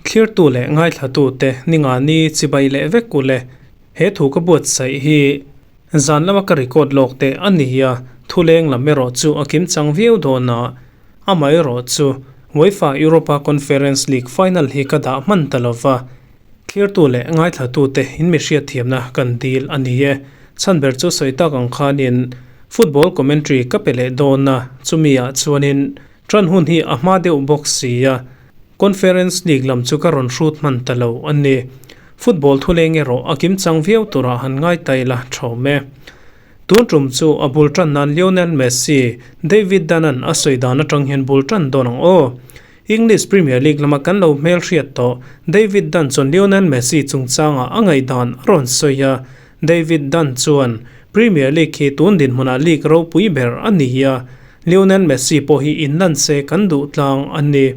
Thlirtu leh ngaithlatute ningani chibai leh vek u le. He thu ka buatsaih hi zan lama ka record lawk teh a ni a, thuleng lam erawh chu a kimchang viau dawn a. Amaherawhchu, UEFA Europa Conference League final hi ka dah hman ta lo va, thlirtu leh ngaithlatute in mi hriatthiamna kan dil a ni e. Chhan ber chu sawi tak ang khanin football commentary ka pe leh dawn a, chumi ah chuanin ṭan hun hi a hma deuh bawk si a, Conference League lam chu ka rawn hrut hman ta lo a ni. Football thuleng erawh a kimchang viau turah han ngai ta ila ṭhawm e. Tun tum chu a bul tan nan Lionel Messi, David Dunn-a'n a sawi dan atang hian bul tan dawn ang aw. English Premier League lama kan lo hmelhriat tawh David Dunn chuan Lionel Messi chungchangah a ngaihdan a rawn sawi a. David Dunn chuan, Premier League hi tun dinhmunah league ropui ber a ni a, Lionel Messi pawh hi inlan se kan duh tlang a ni.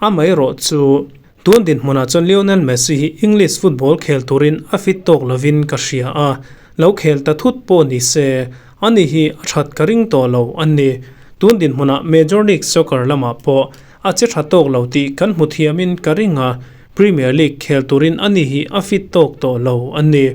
Amaherawh chu, Tun dinhmunah chuan Lionel Messi hi English football khel turin a fit tawk lovin ka hria a, lo khel ta thut pawh ni se, ani hi a that ka ring tawh lo a ni. Tun dinhmunah Major League Soccer lamah pawh a che tha tawk lo tih kan hmu thiamin ka ring a, Premier League khel turin ani hi a fit tawk tawh lo a ni.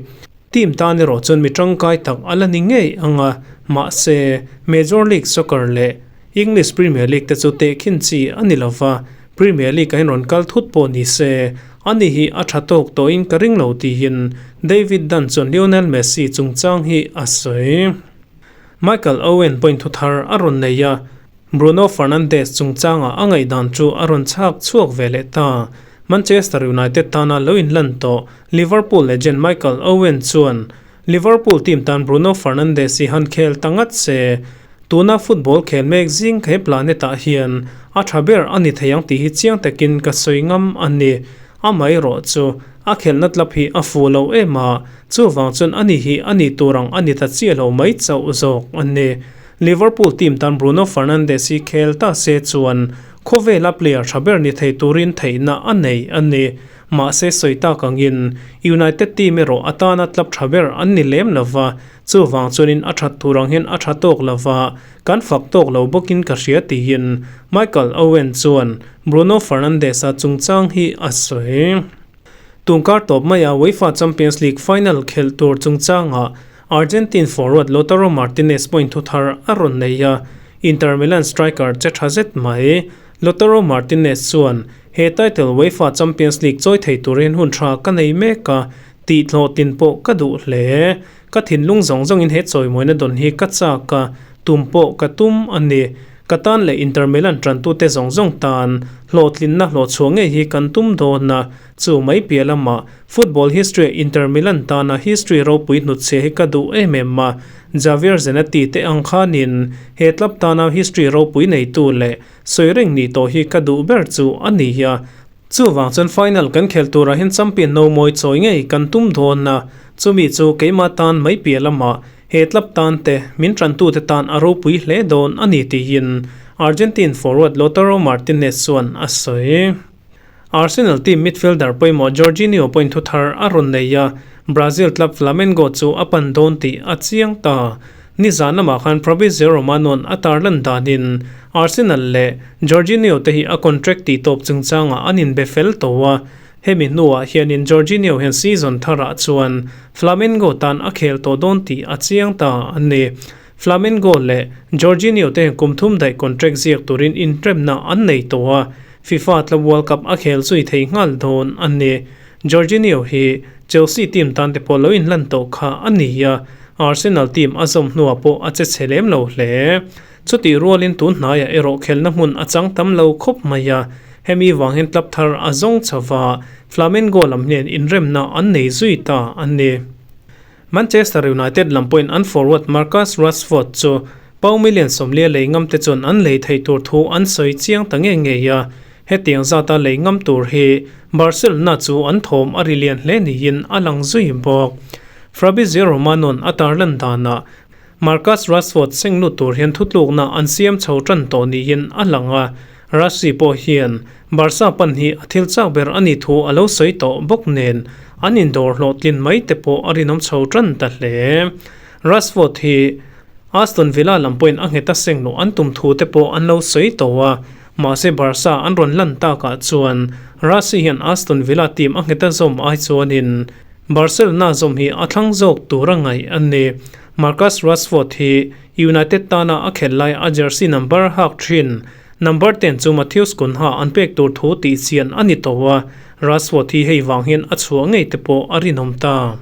Team tan erawh chuan mi tangkai tak a la ni ngei ang a, mahse Major League Soccer leh English Premier League te chu tehkhin chi a ni lo va, Premier League a inrawn kal thut pawh ni se, ani hi a tha tawk tawhin ka ring lo tiin David Dunn chuan Lionel Messi chungchang hi a sawi. Michael Owen pawhin thu thar a rawn nei a, Bruno Fernandes chungchangah a ngaihdan chu a rawn chhak chhuak ve leh ta. Manchester United tana lo inlan tawh Liverpool legend Michael Owen chuan Liverpool team tan Bruno Fernandes hi han khel ta ngat se, tuna football khel mek zing he planet ah hian a tha ber a ni thei ang tih hi chiang takin ka sawi ngam a ni. Amaherawh chu a khelna tlap hi a fuh lo em a, chuvang chuan ani hi a nih tur ang a ni ta chiah lo mai chauh zawk a ni. Liverpool team tan Bruno Fernandes hi khel ta se chuan khawvela player tha ber ni thei turin theihna a nei a ni. Mahse sawi tak angin United team erawh atana club tha ber an ni lem lova, chuvang chuanin a that tur ang hian a tha tawk lova, kan fak tawk lo bawkin ka hria tiin Michael Owen chuan Bruno Fernandes-a chungchang hi a sawi. Tungkar tawp maia UEFA Champions League final khelh tur chungchangah Argentine forward Lautaro Martinez pawhin thu thar a rawn nei a, Inter Milan striker che tha zet mai Lautaro Martinez chuan he title UEFA Champions League chawi thei turin hun tha ka nei mek a, tih hlawhtlin pawh ka duh hle. Ka thinlung zawng zawngin he chawimawina dawn hi ka chak a, tum pawh ka tum a ni. Ka tan leh Inter Milan tantute zawng zawng tan hlawhtlinna hlawhchhuah ngei hi kan tum dawn a, chu mai piah lamah football history-ah Inter Milan tana history ropui hnutchhiah hi ka duh em em a, Javier Zanetti te ang khanin he club tana history ropui neitu leh Sawi reng nih tawh hi ka duh ber chu a ni a, chuvang chuan final kan khelh turah hian champion no mawi chawi ngei kan tum dawn a, chumi chu keimah tan mai piah lamah he club tan te min tantute tan a ropui hle dawn a ni tiin Argentine forward Lautaro Martinez chuan a sawi. Arsenal team midfielder pawimawh Jorginho pawhin thu thar a rawn nei a, Brazil club Flamengo chu a pan dawn tih a chiang ta. Nizan lamah khan Fabrizio Romano-a'n a tarlan danin Arsenal leh Jorginho te hi a contract tih tawp chungchangah an inbe fel tawh a, hemi hnuah hianin Jorginho hian season tharah chuan Flamengo tan a khel tawh dawn tih a chiang ta a ni. Flamengo leh Jorginho te hian kum thum daih contract ziak turin inremna an nei tawh a, FIFA Club World Cup a khel zui thei nghal dawn a ni. Jorginho hi Chelsea team tan te pawh lo inlan tawh kha a ni a, Arsenal team a zawm hnuah pawh a che chhe lem lo hle. Chutih rualin tun hnaiah erawh khelna hmun a chang tam lo khawp mai a, hemi vang hian club thar a zawng chho va, Flamengo lam hnen inremna an nei zui ta a ni. Manchester United lam pawhin an forward Marcus Rashford chu pau million 40 lei ngam te chuan an lei theih tur thu an sawi chiang ta ngei ngei a, hetiang zata lei ngam tur hi Barcelona chu an thawm a ri lian hle niin a lang zui bawk. Fabrizio Romano-a'n a tarlan danah Marcus Rashford seng lut tur hian thutlukna an siam chho tan tawh niin a lang a, Rassi pawh hian Barca pan hi a thil chak ber a nih thu a lo sawi tawh bawk nen an indawr hlawhtlin mai te pawh a rinawm chho tan ta hle. Rashford hi Aston Villa lam pawhin a nghet a seng luh an tum thu te pawh an lo sawi tawh a, mahse Barca an rawn lan takah chuan Rasi hian Aston Villa team a nghet a zawm ai chuanin Barcelona zawm hi a thlang zawk tur a ngaih a ni. Marcus Rashford hi United tana a khelh lai a jersey number hak thin. Number 10 chu Matheus Cunha an pek tur thu tih chian a ni tawh a, Rashford hi hei vang hian a chhuah ngei te pawh a rinawm ta.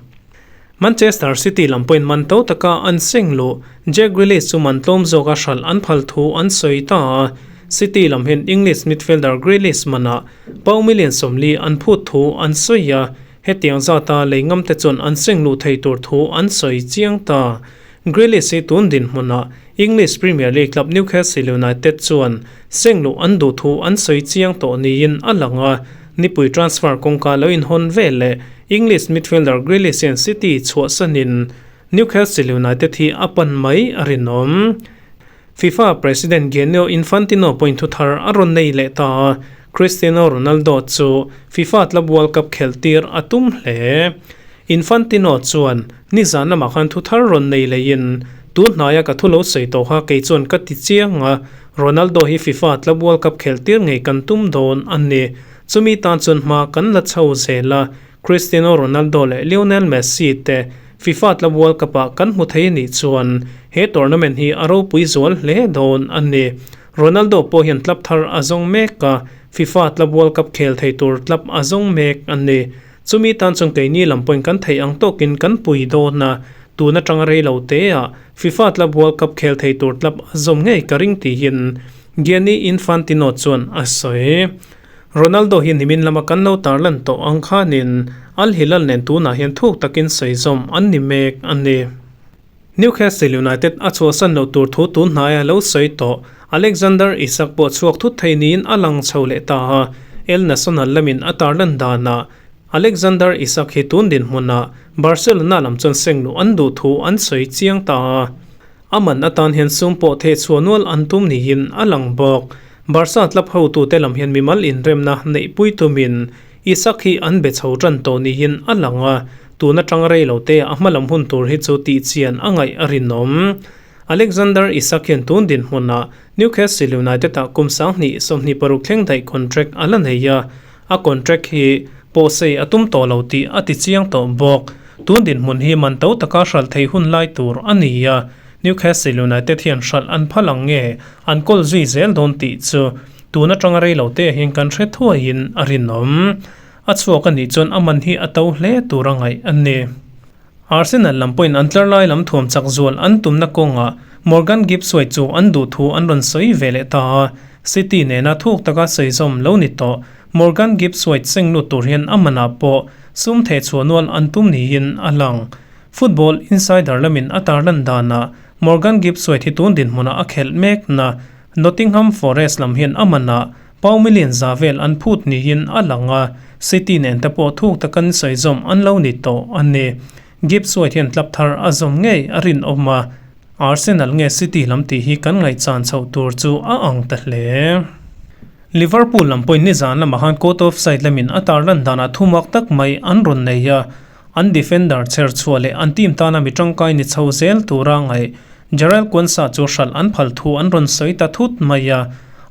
Manchester City lam pawhin man to taka an seng luh Jack Grealish chu man tlawm zawka hralh an phal thu an sawi ta a, City lam hian English midfielder Grealish manah pound million 40 an phut thu an sawi a, hetiang zata lei ngam te chuan an seng luh thei tur thu an sawi chiang ta. Grealish hi tun dinhmunah English Premier League club Newcastle United chuan seng luh an duh thu an sawi chiang tawh niin a lang a, nipui transfer kawngka lo inhawn vel leh English midfielder Grealish hian City chhuahsanin Newcastle United hi a pan mai a rinawm. FIFA President Gianni Infantino pawhin thuthar a rawn nei leh ta a, Cristiano Ronaldo chu FIFA Club World Cup khelhtir a tum hle. Infantino chuan nizan lamah khan thuthar rawn nei leiin, Tun hnaia ka thu lo sawi tawh kha kei chuan ka ti chiang a, Ronaldo hi FIFA Club World Cup khelhtir ngei kan tum dawn a ni. Chumi tan chuan hma kan la chho zel a, Cristiano Ronaldo leh Lionel Messi te FIFA Club World Cup-ah kan hmu thei a nih chuan he tournament hi a ropui zual hle dawn a ni. Ronaldo pawh hian club thar a zawng mek a, FIFA Club World Cup khel thei tur club a zawng mek a ni. Chumi tan chuan keini lam pawhin kan theih ang tawkin kan pui dawn a, tun atanga rei lo teah FIFA Club World Cup khel thei tur club a zawm ngei ka ring tiin Gianni Infantino chuan a sawi. Ronaldo hi nimin lama kan lo tarlan tawh ang khanin Al Hilal nen tunah hian thuk takin sawi zawm an ni mek a ni. Newcastle United a chhuahsan loh tur thu tun hnaia lo sawi tawh Alexander Isak pawh chhuak thut thei niin a lang chho leh ta a, El Nacional lamin a tarlan danah Alexander Isak hi tun dinhmunah Barcelona lam chuan seng luh an duh thu an sawi chiang ta a. A man atan hian sum pawh theh chhuah nual an tum niin a lang bawk. Barca club hotute lam hian mimal inremna neihpui tumin Isak hi an be chho tan tawh niin a lang a, tun atang rei lo te a hma lam hun tur hi chu tih chian a ngaih a rinawm. Alexander Isak hian tun dinhmunah Newcastle United-ah kum 2026 thleng daih contract a la nei a, a contract hi pawhsei a tum tawh lo tih a ti chiang tawh bawk. Tun dinhmun hi man to taka hralh thei hun lai tur a ni a, Newcastle United hian hralh an phal ang nge an kawl zui zel dawn tih chu tun atanga rei lo te hian kan hre thuaiin a rinawm. A chhuak a nih chuan a man hi a to hle tur a ngaih a ni. Arsenal lam pawhin an tlar lai lam thuam chak zual an tumna kawngah Morgan Gibbs-White chu an duh thu an rawn sawi ve leh ta a, City nena thuk taka sawi zawm lo ni tawh. Morgan Gibbs-White seng lut tur hian a manah pawh sum theh chhuah nual an tum niin a lang. Football Insider lamin a tarlan danah Morgan Gibbs-White hi tun dinhmunah a khelh mek na Nottingham Forest lam hian a manah pound million za vel an phut niin a lang a, City nen te pawh thuk takin sawi zawm an lo ni tawh a ni. Gibbs-White hian club thar a zawm ngei a rinawm a, Arsenal nge City lam tih hi kan ngaihchan chhoh tur chu a ang ta hle. Liverpool lam pawhin nizan lamah khan Court of Side lamin a tarlan danah thumak tak mai an rawn nei a, an defender chher chhuah leh an team tana mi tangkai ni chho zel tura ngaih Jarell Quansah chu hralh an phal thu an rawn sawi ta thut mai a,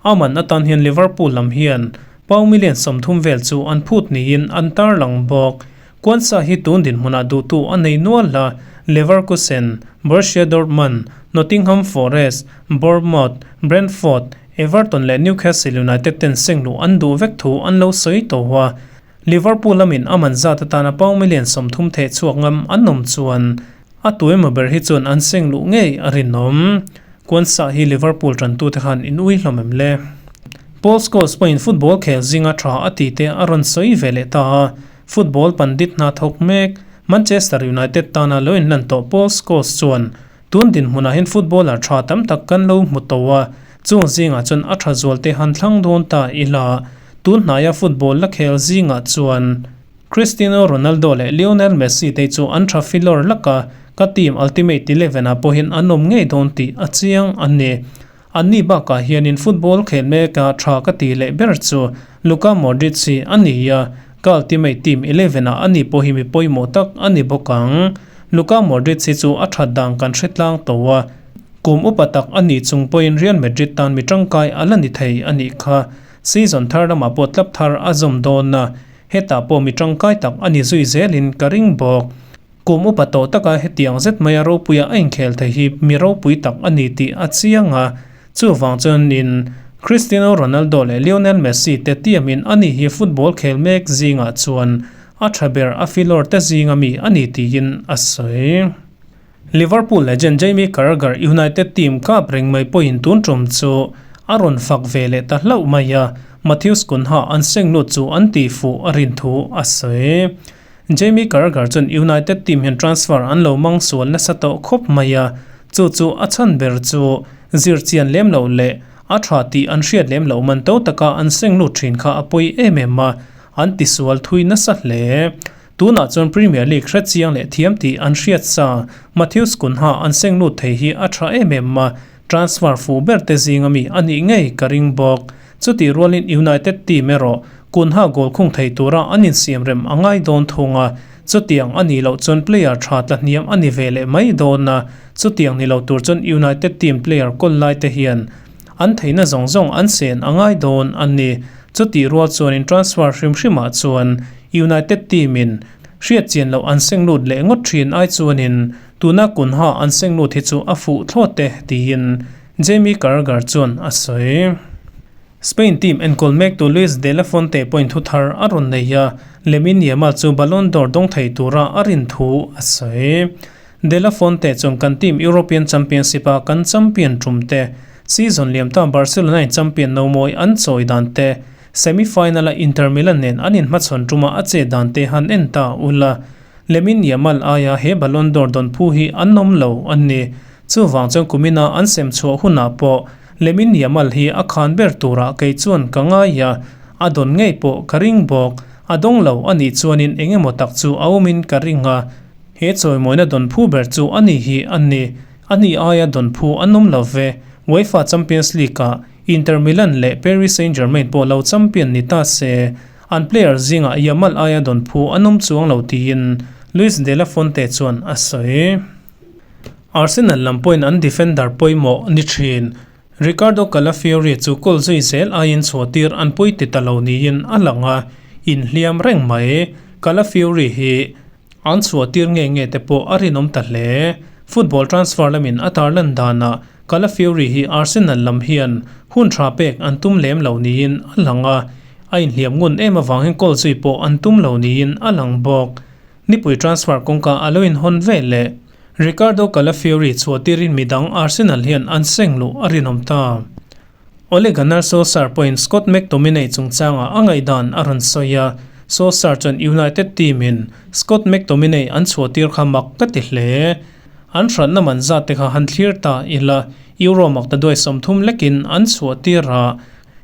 a man atan hian Liverpool lam hian pound million 30 vel chu an phut niin an tarlang bawk. Quansah hi tun dinhmunah duhtu a nei nual a, Leverkusen, Borussia Dortmund, Nottingham Forest, Bournemouth, Brentford, Everton leh Newcastle United ten seng luh an duh vek thu an lo sawi tawh a. Liverpool lamin a man zat atana pound million 30 theh chhuak ngam an awm chuan a tu emaw ber hi chuan an seng luh ngei a rinawm. Quansah hi Liverpool tantute khan in ui hlawm em le? Paul Scholes pawhin football khel zinga tha a ti te a rawn sawi ve leh ta a, football pandit hna thawk mek Manchester United tana lo inlan tawh Paul Scholes chuan tun dinhmunah hian footballer tha tam tak kan lo hmu tawh a, chung zingah chuan a tha zual te han thlang dawn ta ila. Tun hnaia football la khel zingah chuan Cristiano Ronaldo leh Lionel Messi te chu an tha filawr lak a, ka team Ultimate Eleven ah pawhin an awm ngei dawn tih a chiang a ni. Anni bakah hianin football khel meka tha ka tih leh ber chu Luka Modric hi a ni a, ka Ultimate Team Eleven ah ani pawh hi mi pawimawh tak a ni bawk ang. Luka Modric hi chu a that dan kan hre tlang tawh a. Kum upa tak a nih chung pawhin Real Madrid tan mi tangkai a la ni thei a nih kha. Season thar lamah pawh club thar a zawm dawn a, hetah pawh mi tangkai tak a ni zui zelin ka ring bawk. Kum upa tawh taka hetiang zet maia ropuia a inkhel thei hi mi ropui tak a ni tih a chiang a, chuvang chuanin Cristiano Ronaldo leh Lionel Messi te tiamin ani hi football khel mek zingah chuan a tha ber a filawr te zinga mi a ni tiin a sawi. Liverpool legend Jamie Carragher United team kap reng mai pawhin tun tum chu a rawn fak ve leh ta hlauh mai a, Matheus Cunha an seng lut chu an tih fuh a rin thu a sawi. Jamie Carragher chuan United team hian transfer an lo mang sual nasa tawh khawp mai a, chu chu a chhan ber chu zir chian lem loh leh a tha tih an hriat lem loh man to taka an seng lut thin kha a pawi em em a, an tisual thui nasa hle. Tunah chuan Premier League hre chiang leh thiam tih an hriat sa, Matheus Cunha an seng lut thei hi a tha em em a, transfer fuh ber te zinga mi a nih ngei ka ring bawk. Chutih rualin United team erawh Cunha goal khung thei tura an insiam rem a ngai dawn thung a, chutiang a nih loh chuan player tha tla hniam a ni ve leh mai dawn a, chutiang ni lo tur chuan United team player kawl lai te hian an theihna zawng zawng an sen a ngai dawn a ni. Chutih rual chuanin transfer hrim hrimah chuan United team-in hriat chian loh an seng lut leh ngawt thin ai chuanin tuna Cunha an seng lut hi chu a fuh thlawt e tiin Jamie Carragher chuan a sawi. Spain team enkawl mektu Luis de la Fuente pawhin thu thar a rawn nei a, Lamine Yamal chu Ballon d'Or dawng thei tura a rin thu a sawi. De La Fuente chuan kan team European Championship-a kan champion tum te, season liam ta Barcelona-in champion no mawi an chawi dan te, semi-final-a Inter Milan nen an inhmachhawn tuma a che dan te han en ta ula. Lamine Yamal aia he Ballon d'Or dawn phu hi an awm lo a ni. Chuvang chuan kumina an sem chhuah hunah pawh Lamine Yamal hi a khan ber turah kei chuan ka ngai a, a dawn ngei pawh ka ring bawk. A dawng lo a nih chuanin eng emaw tak chu a awmin ka ring a. He chawimawina dawn phu ber chu a ni hi a ni. A ni aia dawn phu an awm lo ve. UEFA Champions League-ah Inter Milan leh Paris Saint-Germain pawh lo champion ni ta se, an player zingah Yamal aia dawn phu an awm chuang lo tiin Luis de la Fuente chuan a sawi. Arsenal lam pawhin an defender pawimawh ni thin. Riccardo Calafiori chu goal zui zel aiin chhuahtir an pawi ti ta lo niin a lang a, inhliam reng mai. Calafiori hi An chhuahtir nge nge te pawh a rinawm ta hle. Football transfer lamin a tarlan danah Calafiori hi Arsenal lam hian hun tha pek an tum lem lo niin a lang a, a inhliam ngun em avangin goal zui pawh an tum lo niin a lang bawk. Nipui transfer kawngka a lo inhawn ve leh. Riccardo Calafiori chhuahtirin midang Arsenal hian an seng luh a rinawm ta. Ole Gunnar Solskjaer pawhin Scott McTominay chungchangah a ngaihdan a rawn sawi a, Solskjaer chuan United team-in Scott McTominay an chhuahtir kha mak ka ti hle. An hranna man zat te kha han thlir ta ila, Euro mak ta duai 30 lekin an chhuahtir a,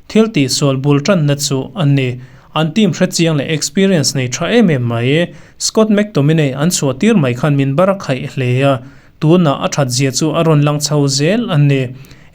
thil tihsual bul tanna chu a ni. An team hrechiang leh experience nei tha em em mai. Scott McTominay an chhuahtir mai khan min bar a khaih hle a, Tunah a that zia chu a rawn lang chho zel a ni.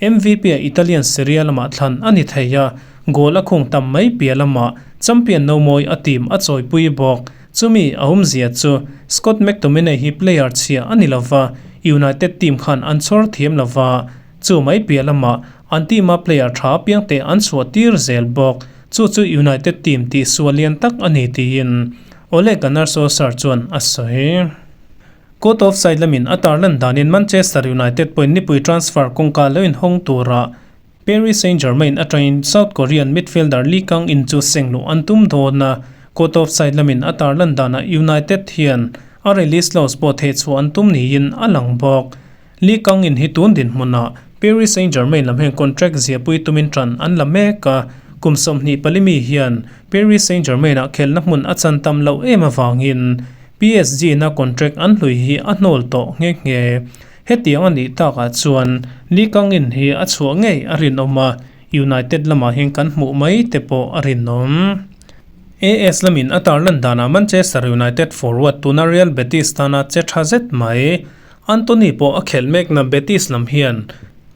MVP a Italian Serie A lamah thlan a ni thei a, goal a khung tam mai piah lamah champion no mawi a team a chawipui bawk. Chumi a awmzia chu Scott McTominay hi player chhia a ni lova, United team khan an chhawr thiam lova, chu mai piah lamah an team a player tha apiang te an chhuah tir zel bawk. Chu chu United team tihsual lian tak a ni tiin Ole Gunnar Solskjaer chuan a sawi. Court of side lamin a tarlan danin Manchester United pawhin nipui transfer kawngka lo inhawng tura Paris Saint-Germain atangin South Korean midfielder Lee Kang-in chu seng luh an tum dawn a. Court of side lamin a tarlan danah United hian a release clause pawh thehchhuah an tum niin a lang bawk. Lee Kang-in hi tun dinhmunah Paris Saint-Germain lam hian contract ziahpui tumin tan an la mek a, kum 24 mi hian Paris Saint-Germain-ah khelhna hmun a chan tam loh em avangin PSG-na contract an hlui hi a hnawl tawh nghe nghe. Hetiang a nih takah chuan Lee Kang-in hi a chhuah ngei a rinawm a, United lamah hian kan hmuh mai te pawh a rinawm. AS lamin a tarlan danah Manchester United forward tuna Real Betis tana che tha zet mai. Antony pawh a khelh mekna Betis lam hian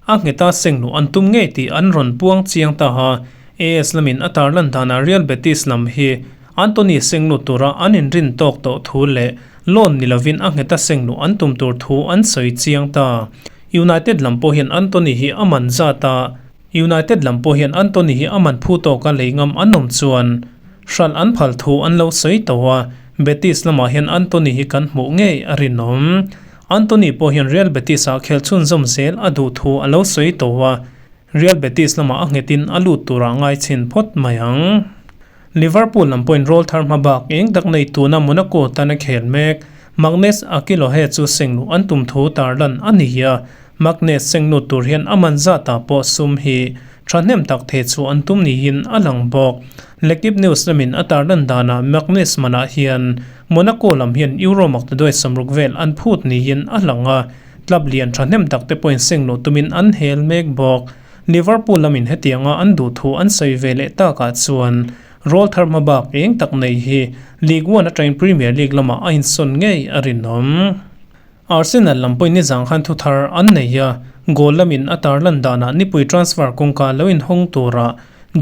a ngheta seng luh an tum ngei tih an rawn puang chiang ta a, AS lamin a tarlan danah Real Betis lam hi Antony seng lut tura an inrin tawk tawh thu leh loan ni lovin a ngheta seng luh an tum tur thu an sawi chiang ta. United lam pawh hian Antony hi a man zat a, United lam pawh hian Antony hi a man phu tawka lei ngam an awm chuan hralh an phal thu an lo sawi tawh a, Betis lamah hian Antony hi kan hmuh ngei a rinawm. Antony pawh hian Real Betis-ah khel chhunzawm zel a duh thu a lo sawi tawh a, Real Betis lamah a nghetin a lut turah ngai chhin phawt mai ang. Liverpool lam pawhin rawl thar hma bak eng tak nei tuna Monaco tan a khel mek. Magnus Akilohe chu sengluh an tum thu tarlan a ni a, Magnus senglut tur hian a man zatah pawh sum hi thahnem tak thei chu an tum niin a lang bawk. L'Equipe News lamin a tarlan danah Magnus manah hian Monaco lam hian Euro maktaduai 60 vel an phut niin a lang a, club lian thahnem tak te pawhin sengluh tumin an hel mek bawk. Liverpool lamin hetianga an duh thu an sawi ve leh takah chuan rawl thar hma bak eng tak nei hi League One atangin Premier League lamah a insawn ngei a rinawm. Arsenal lam pawhin nizang khan thu thar an nei a, goal lamin a tarlan danah nipui transfer kawngka lo inhawng tura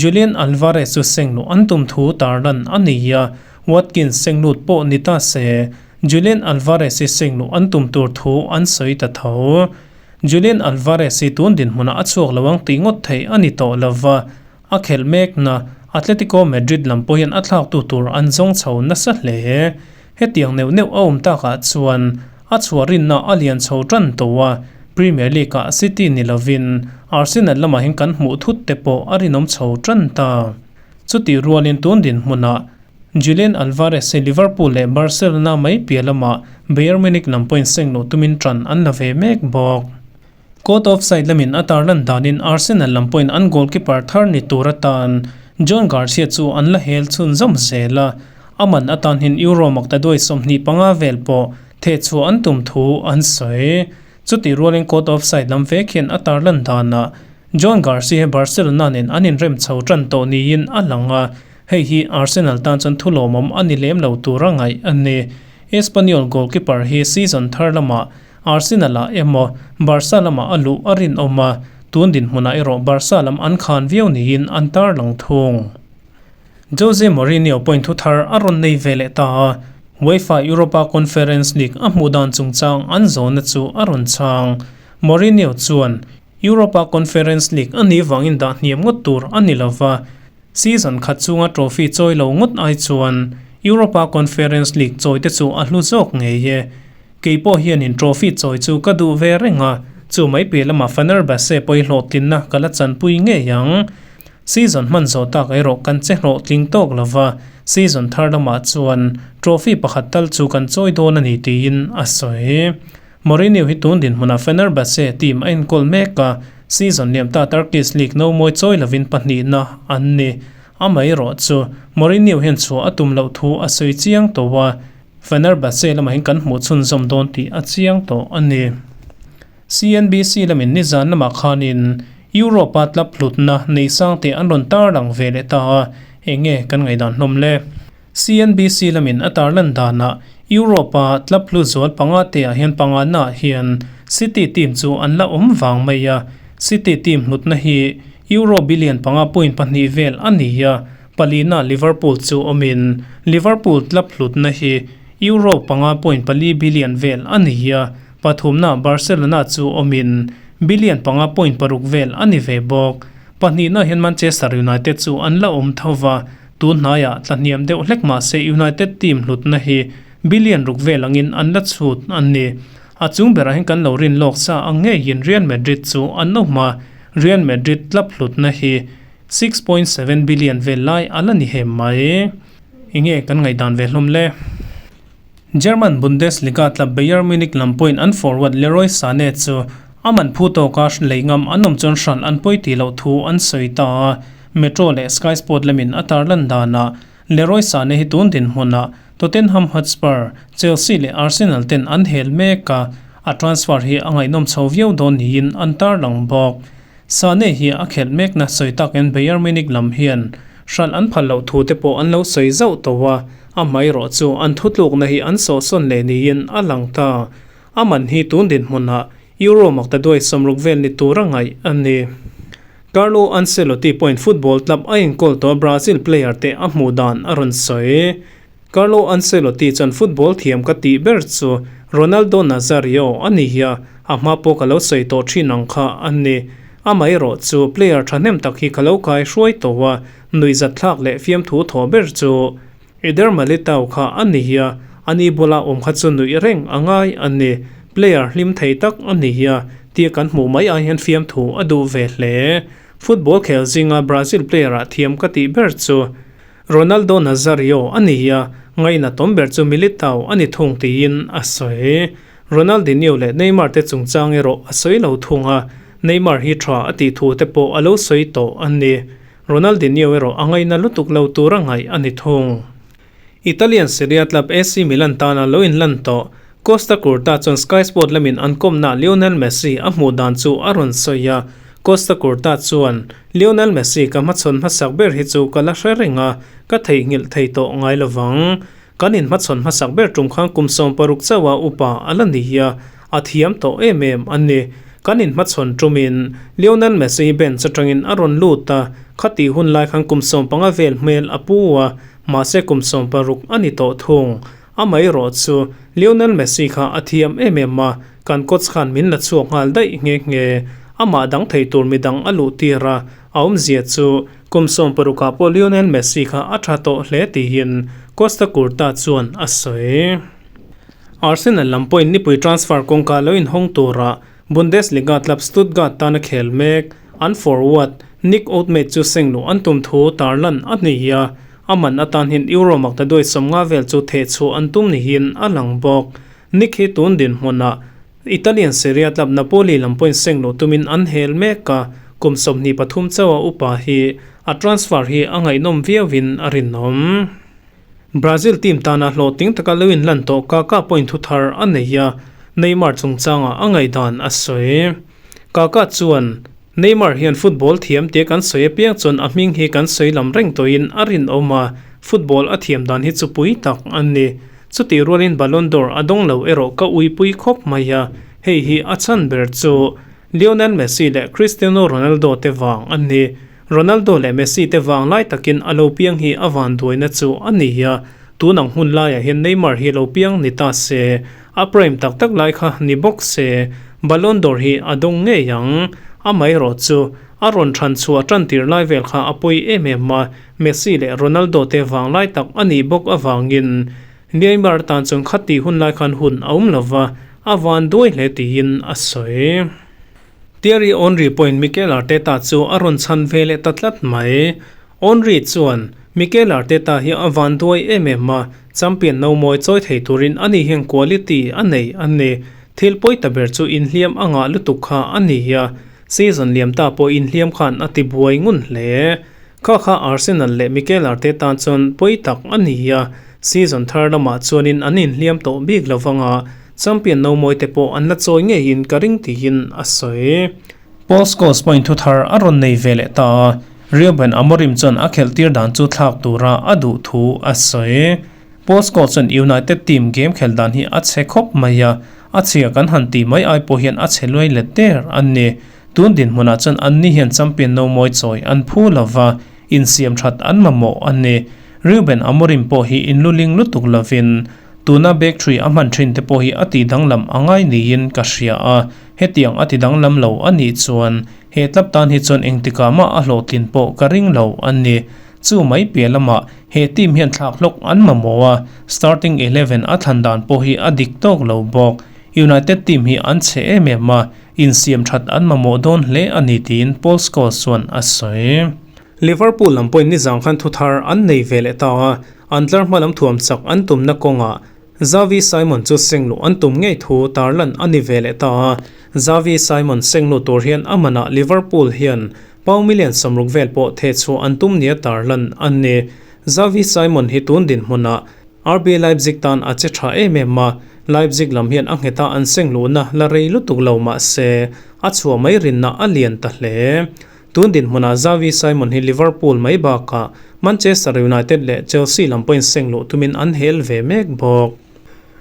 Julian Alvarez chu sengluh an tum thu tarlan a ni a, Watkins senglut pawh ni ta se Julian Alvarez hi sengluh an tum tur thu an sawi ta tho. Julian Alvarez hi tun dinhmunah a chhuak lo ang tih ngawt theih a ni tawh lo va, a khelh mekna Atletico Madrid lam pawh hian a thlaktu tur an zawng chho nasa hle. Hetiang neuh neuh a awm takah chuan a chhuah rinna a lian chho tan tawh a, Premier League-ah City ni lovin Arsenal lamah hian kan hmuh thut te pawh a rinawm chho tan ta. Chutih rualin tun dinhmunah Julian Alvarez hi Liverpool leh Barcelona mai piah lamah Bayern Munich lam pawhin seng luh tumin ṭan an la ve mek bawk. Caught offside lamin a tarlan danin Arsenal lam pawhin an goalkeeper thar ni tur atan Joan Garcia chu an la hel chhunzawm zel a, a man atan hian Euro maktaduai 25 vel pawh thehchhuah an tum thu an sawi. Chutih rualin caught offside lam vek hian a tarlan danah Joan Garcia hi Barcelona nen an inrem chho ṭan tawh niin a lang a, Hei hi Arsenal tan chuan thu lawmawm a ni lem lo tura ngaih a ni. Espanyol goalkeeper hi season thar lamah Arsenal-ah emaw Barca lamah a luh a rinawm a, tun dinhmunah erawh Barca lam an khan viau niin an tarlang thung. Jose Mourinho pawhin thu thar a rawn nei ve leh ta a, UEFA Europa Conference League a hmuh dan chungchang an zawhna chu a rawn chhang. Mourinho chuan, Europa Conference League a nih vangin dah hniam ngawt tur a ni lova, Season khat chunga trophy chawi lo ngawt ai chuan Europa Conference League chawi te chu a hlu zawk ngei e. Kei pawh hianin trophy chawi chu ka duh ve reng a, chu mai piah lamah Fenerbahce pawi hlawhtlinna ka la chanpui ngei ang. Season hman zawh tak erawh kan che hlawhtling tawk lo va, season thar lamah chuan trophy pakhat tal chu kan chawi dawn a ni tiin a sawi. Mourinho hi tun dinhmunah Fenerbahce team a enkawl mek a, season liam ta Turkish League no mawi chawi lovin pahnihna an ni. Amaherawh chu Mourinho hian chhuah a tum loh thu a sawi chiang tawh a, Fenerbahce lamah hian kan hmuh chhunzawm dawn tih a chiang tawh a ni. CNBC lamin nizan lamah khanin Europe-a club hlutna nei sangte an rawn tarlang ve leh ta a, eng nge kan ngaihdan hlawm le? CNBC lamin a tarlan danah Europe-a club hlu zual panga te-ah hian pangana hian City team chu an la awm vang mai a, City team hlutna hi Euro billion 5.2 vel a ni a, palina Liverpool chu awmin Liverpool club hlutna hi Euro 5.4 billion vel a ni a, pathumna Barcelona chu awmin billion 5.6 vel a ni ve bawk. Pahnihna hian Manchester United chu an la awm tho va, Tun hnaiah tla hniam deuh hlek mah se United team hlutna hi billion ruk vel angin an la chhut an ni. A chung berah hian kan lo rin lawk sa ang ngeiin Real Madrid chu an awm a, Real Madrid club hlutna hi 6.7 billion vel lai a la ni hem mai. Enge kan ngaihdan ve hlawm le? German Bundesliga club Bayern Munich lam pawhin an forward Leroy Sane chu a man phu tawka lei ngam an awm chuan hran an pawi tih loh thu an sawi ta a. Metro leh Sky Sport lamin a tarlan danah Leroy Sane hi tun dinhmunah Tottenham Hotspur, Chelsea leh Arsenal ten an hel mek a, a transfer hi a ngaihnawm chho viau dawn niin an tarlang bawk. Sane hi a khelh mekna sawi takin Bayern Munich lam hian hralh an phal loh thu te pawh an lo sawi zauh tawh a, amaherawh chu an thutlukna hi an sawhsawn leh niin a lang ta. A man hi tun dinhmunah Euro maktaduai 60 vel ni tura ngaih a ni. Carlo Ancelotti pawhin football club a enkawl tawh Brazil player te a hmuh dan a rawn sawi. Carlo Ancelotti chuan football thiam ka tih ber chu Ronaldo Nazario a ni a. A hma pawh ka lo sawi tawh thin ang kha a ni. Amaherawh chu player thahnem tak hi ka lo kai hruai tawh a, nuihzatthlak leh fiamthu thawh ber chu Eder Militao kha a ni hi a, ani bula awm kha chu nuih reng a ngai a ni. Player hlim thei tak a ni hi a, tia kan hmuh mai ai hian fiamthu a duh ve hle. Football khel zinga Brazil player ah thiam ka tih ber chu Ronaldo Nazario a ni a, ngainatawm ber chu Militao a ni thung tiin a sawi. Ronaldinho leh Neymar te chungchang erawh a sawi lo thung a, Neymar hi tha a tih thu te pawh a lo sawi tawh a ni. Ronaldinho erawh a ngaina lutuk lo tur a ngaih a ni thung. Italian Serie A club AC Milan tana lo inlan tawh Costacurta chuan Sky Sport lamin an kawmnaah Lionel Messi a hmuh dan chu a rawn sawi a. Costacurta chuan, Lionel Messi ka hmachhawn hmasak ber hi chu ka la hre reng a, ka theihnghilh thei tawh ngai lo vang. Kan inhmachhawn hmasak ber tum khan kum 60 chauha upa a la ni a, a thiam tawh em em a ni. Kan inhmachhawn tumin Lionel Messi hi bench atangin a rawn lut a, khatih hun lai khan kum 15 vel hmel a pu a, mahse kum 60 a ni tawh thung. Amaherawh chu Lionel Messi kha a thiam em em a, kan coach khan min la chhuak nghal daih nghe nghe. Amah dang thei tur midang a luh tir a, a awmzia chu kum 60 ah pawh Lionel Messi kha a tha tawh hle tiin Costacurta chuan a sawi. Arsenal lam pawhin nipui transfer kawngka lo inhawng tura Bundesliga club Stuttgart tana khel mek an forward Nick Oldmate chu seng luh an tum thu tarlan a ni a. A man atan hian Euro maktaduai 50 vel chu thehchhuah an tum niin a lang bawk. Nick hi tun dinhmunah Italian Serie A club Napoli lam pawhin seng luh tumin an hel mek a, kum 23 chauha upa hi a transfer hi a ngaihnawm viauin a rinawm. Brazil team tana hlawhtling taka lo inlan tawh Kaka pawhin thu thar a nei a, Neymar chungchangah a ngaihdan a sawi. Kaka chuan, Neymar hian football thiam tia kan sawi apiang chuan a hming hi kan sawi lam reng tawhin a rinawm a, football a thiam dan hi chu pui tak a ni. Chutih rualin Ballon d'Or a dawng lo erawh ka uipui khawp mai a, hei hi a chhan ber chu Lionel Messi leh Cristiano Ronaldo te vang a ni. Ronaldo leh Messi te vang lai takin a lo piang hi a vanduaina chu a ni a, tun ang hun laiah hian Neymar hi lo piang ni ta se, A prime tak tak lai kha ni bawk se, Ballon d'Or hi a dawng ngei ang. Amaherawh chu, a rawn than chhuah tan tir lai vel kha a pawi em em a, Messi leh Ronaldo te vang lai tak a nih bawk avangin Neymar tan chuan khatih hun lai khan hun a awm lo va, a van duai hle tiin a sawi. Thierry Henry pawhin Mikel Arteta chu a rawn chhan ve leh ta tlat mai. Henry chuan, Mikel Arteta hi a van duai em em a, champion no mawi chawi thei turin ani hian quality a nei a ni. Thil pawi ta ber chu inhliam a ngah lutuk kha a ni a, season liam ta pawh inhliam khan a ti buai ngun hle. Kha kha Arsenal leh Mikel Arteta chuan pawi tak a ni a, season thar lamah chuanin an inhliam tawh bik lo vanga champion no mawi te pawh an la chawi ngeiin ka ring tiin a sawi. Paul Scholes pawhin thu thar a rawn nei ve leh ta a, Reuben Amorim chuan a khelh tir dan chu thlak tura a duh thu a sawi. Paul Scholes chuan United team game khelh dan hi a chhe khawp mai a, a chhia kan han tih mai ai pawh hian a chhe luai let der a ni. Tun dinhmunah chuan anni hian champion no mawi chawi an phu lo va, insiam that an mamawh a ni. Reuben Amorim pawh hi inluling lutuk lovin tuna back three a hman thin te pawh hi a tih danglam a ngai niin ka hria a. Hetiang a ti danglam lo a nih chuan he tlap tan hi chuan engtikah mah a hlawhtlin pawh ka ring lo a ni. Chu mai piah lamah he team hian thlak hlawk an mamawh a, starting 11 a thlan dan pawh hi a dik tawk lo bawk. United team hi an chhe em em a, insiam that an mamawh dawn hle a ni tiin Paul Scholes chuan a sawi. Liverpool lam pawhin nizang khan thuthar an nei ve leh ta a, an tlar hma lam thuam chak an tumna kawngah Xavi Simon chu sengluh an tum ngei thu tarlan a ni ve leh ta a, Xavi Simon sengluh tur hian a manah Liverpool hian pound million 60 vel pawh thehchhuah an tum nia tarlan a ni. Xavi Simon hi tun dinhmunah RB Leipzig tan a che tha em em a, Leipzig lam hian a ngheta an sengluhna la rei lutuk lo mah se a chhuah mai rinna a lian ta hle. Tun dinhmunah Xavi Simon hi Liverpool mai bakah Manchester United leh Chelsea lam pawhin seng luh tumin an hel ve mek bawk.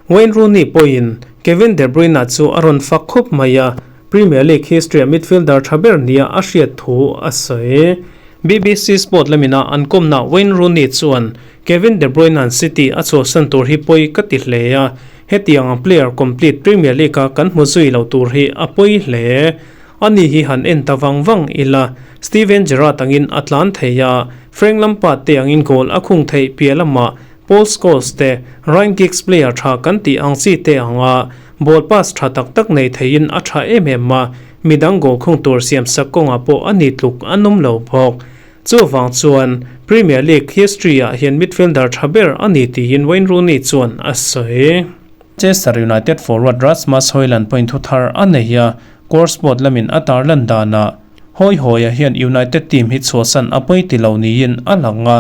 Wayne Rooney pawhin Kevin De Bruyne chu a rawn fak khawp mai a, Premier League history-a midfielder tha ber nia a hriat thu a sawi. BBC Sport lamina an kawmna Wayne Rooney chuan Kevin De Bruyne-a'n City a chhuahsan tur hi pawi ka ti hle a, hetiang ang player complete Premier League-a kan hmu zui lo tur hi a pawi hle. Ani hi han en ta vang vang ila, Steven Gerrard angin a tlan thei a, Frank Lampard te angin goal a khung theih piah lamah Paul Scholes te, Ryan Giggs player tha kan tih ang chi te anga ball pass tha tak tak nei theiin a tha em em a, midang goal khung tur siamsak kawngah pawh a ni tluk a nawm lo bawk. Chuvang chuan Premier League history ah hian midfielder tha ber a ni tiin Wayne Rooney chuan a sawi. Manchester United forward Rasmus Hojlund pawhin thu thar a nei a, Corsport lamin a tarlan danah Hawihawia hian United team hi chhuahsan a pawi ti lo niin a lang a,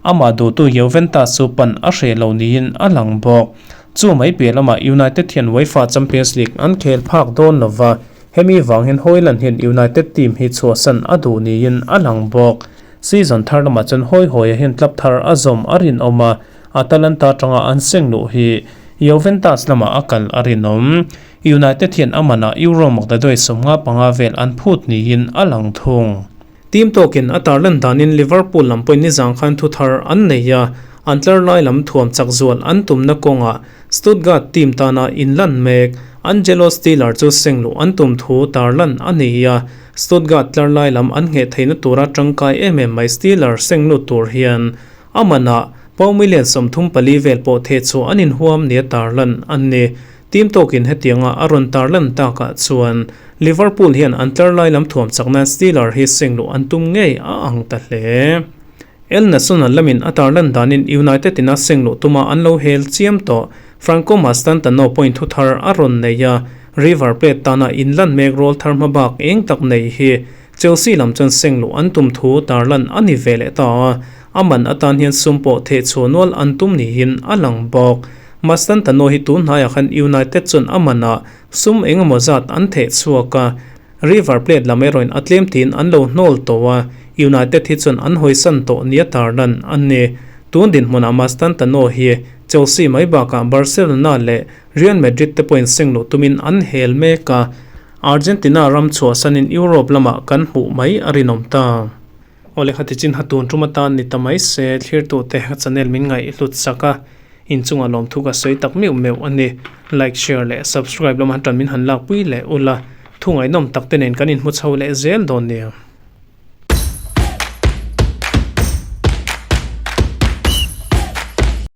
amah duhtu Juventus chu pan a hreh lo niin a lang bawk. Chu mai piah lamah United hian UEFA Champions League an khel phak dawn lova, Hemi vang hian Hojlund hian United team hi chhuahsan a duh niin a lang bawk. Season thar lamah chuan Hawihawia hian club thar a zawm a rinawm a, Atalanta atanga an seng luh hi Juventus lamah a kal a rinawm. United hian a manah Euro makdaduai 55 vel an phut niin a lang thung. Team tawkin a tarlan danin Liverpool lam pawhin nizang khan thu thar an nei a, an tlar lai lam thuam chak zual an tumna kawngah Stuttgart team tana inlan mek Angelo Stiller chu seng luh an tum thu tarlan a ni a, Stuttgart tlar lai lam an ngheh theihna tura tangkai em em mai Stiller seng lut tur hian a manah pau million 34 vel pawh theh chhuah an inhuam nia tarlan an ni. Team tawkin hetianga a rawn tarlan takah chuan Liverpool hian an tlar lai lam thuam chakna Stiller hi seng luh an tum ngei a ang ta hle. El Nacional lamin a tarlan danin United in a seng luh tuma an lo hel chiam tawh. Franco Mastantano pawhin thu thar a rawn nei a, River Plate tana inlan mek rawl thar hmabak eng tak nei hi Chelsea lam chuan seng luh an tum thu tarlan a ni ve leh ta a, a man atan hian sum pawh theh chhuah nual an tum niin a lang bawk. Mastantano hi tun hnaiah khan United chuan a manah sum eng emaw zat an theh chhuak a, River Plate lam erawhin a tlem tiin an lo hnawl tawh a, United hi chuan an hawisan tawh nia tarlan a ni. Tun dinhmunah Mastantano hi Chelsea mai bakah Barcelona leh Real Madrid te pawhin seng luh tumin an hel mek a, Argentina ram chhuahsanin Europe lamah kan hmuh mai a rinawm ta. Aw lehkha tichin ha tun tum atan ni ta mai se, thlirtute ka channel min ngaih hlut sak a, inchungah lawmthu ka sawi tak meuh meuh a ni. Like, share leh subscribe lama tan min han lakpui leh ula, thu ngaihnawm tak te nen kan inhmu chho leh zel dawn nia.